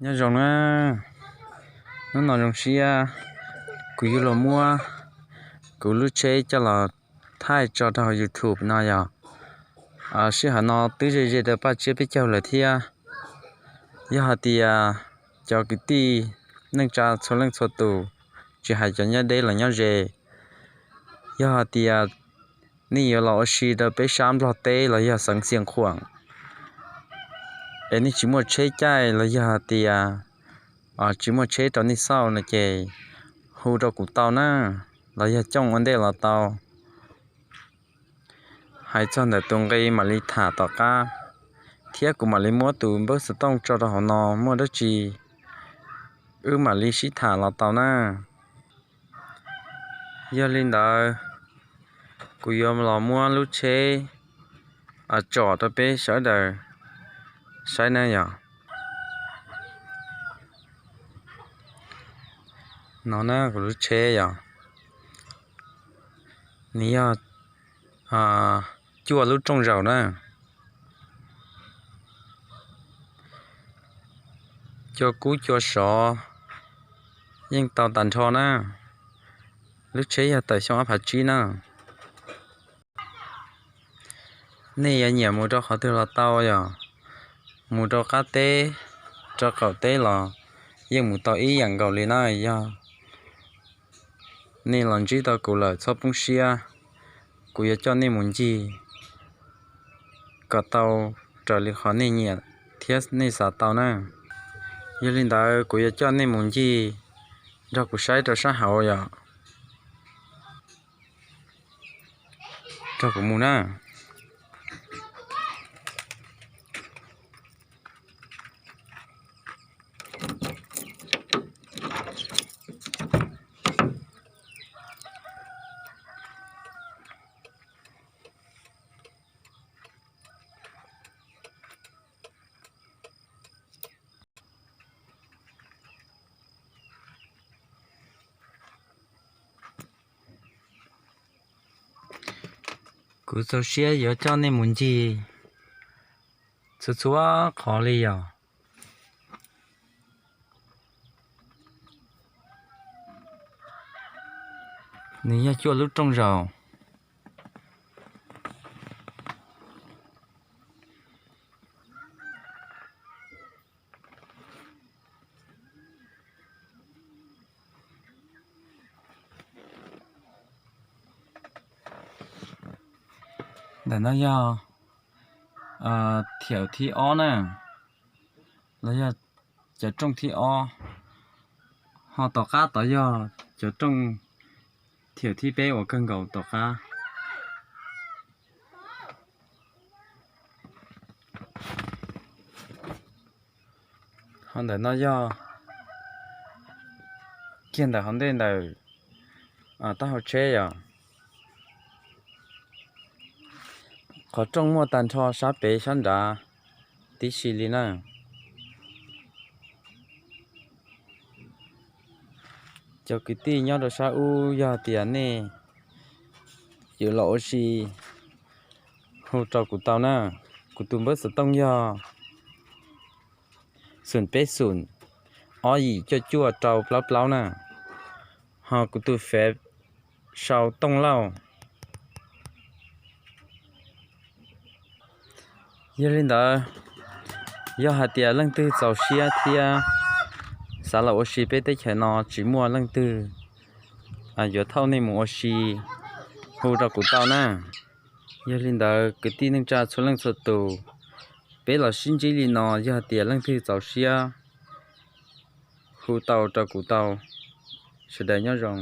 Nyob zoo na, hnub no zoo siab kuv yuav los muab kuv lub tsheb coj los thaij tso rau hauv YouTube no yog. Sij hawm no twb ze ze rau paj tsiab peb caug lawm thiab. Yog hais tias cov kwv tij neej tsa txhua leej txhua tus, tsis hais cov nyob deb los nyob ze, yog hais tias nej yuav los ua si rau peb sab Nplog teb los yog xeev Xiav Khuam, es nej tsis muaj tsheb caij los yog hais tias tsis muaj tsheb rau nej xauj no ces hu rau kuv tau na, los yog cooj ua ntej los tau. Hais txog ntawm tus nqi mam li tham tom qab, thiab kuv mam li muab tus npawb xov tooj tso rau hauv no, muaj dab tsi wb mam li sib tham los tau na. Yog li ntawd, kuv yuav los muab lub tsheb tsom rau peb sawv daws saib na yog. No na kuv lub tsheb yog, nws yog cuaj lub rooj zaum na, cua kub cua sov yeej tau tag nrho na. Lub tsheb yog tawm xyoo ob phav tsib na. Nej yuav nyiam mus rau qhov twg los tau yog, mus rau qab teb, rau qaum teb los yeej mus tau ib yam nkaus li na. Yog nej los ntsib tau kuv lawm txhob poob siab, kuv yuav coj nej mus ncig kom tau raws li qhov nej nyiam thiab nej xav tau na. Yog li ntawd kuv yuav coj nej mus ncig nrog kuv saib rau sab hauv yom. Nrog kuv mus na. Kuv txaus siab yuav coj nej mus ncig txhua txhua qhov li yom. Nws yog cuaj lub rooj zaum. Ntawm no yog thiaum thib ob na, los yog cov rooj thib ob, ho tom qab tod yog cov rooj thiaum thib peb uas kawg nkaus tom qab. Ho ntawm no yog kiag ntawm hauv ntej ntawm taub hau tsheb yom. Qhov rooj muaj tag nrho sab pem sab nrad tib si li na. Cov kwv tij nyob rau sab ub, yog tias nej yuav los ua si, hu rau kuv tau na. Kuv tus npawb xov tooj yog xoom peb xoom, ob yim cuaj cuaj rau plaub plaub na. Ho kuv tus feb sau Tooj Lauj. Yog li ntawd, yog hais tias leej twg txaus siab thiab xav los ua si peb teb chaws no, tsis muaj leej twg yuav thauj nej mus ua si, hu rau kuv tau na. Yog li ntawd kwv tij neej tsa txhua leej txhua tus, peb los sib ntsib li no, yog hais tias leej twg txaus siab hu tau rau kuv tau. Sawv daws nyob zoo.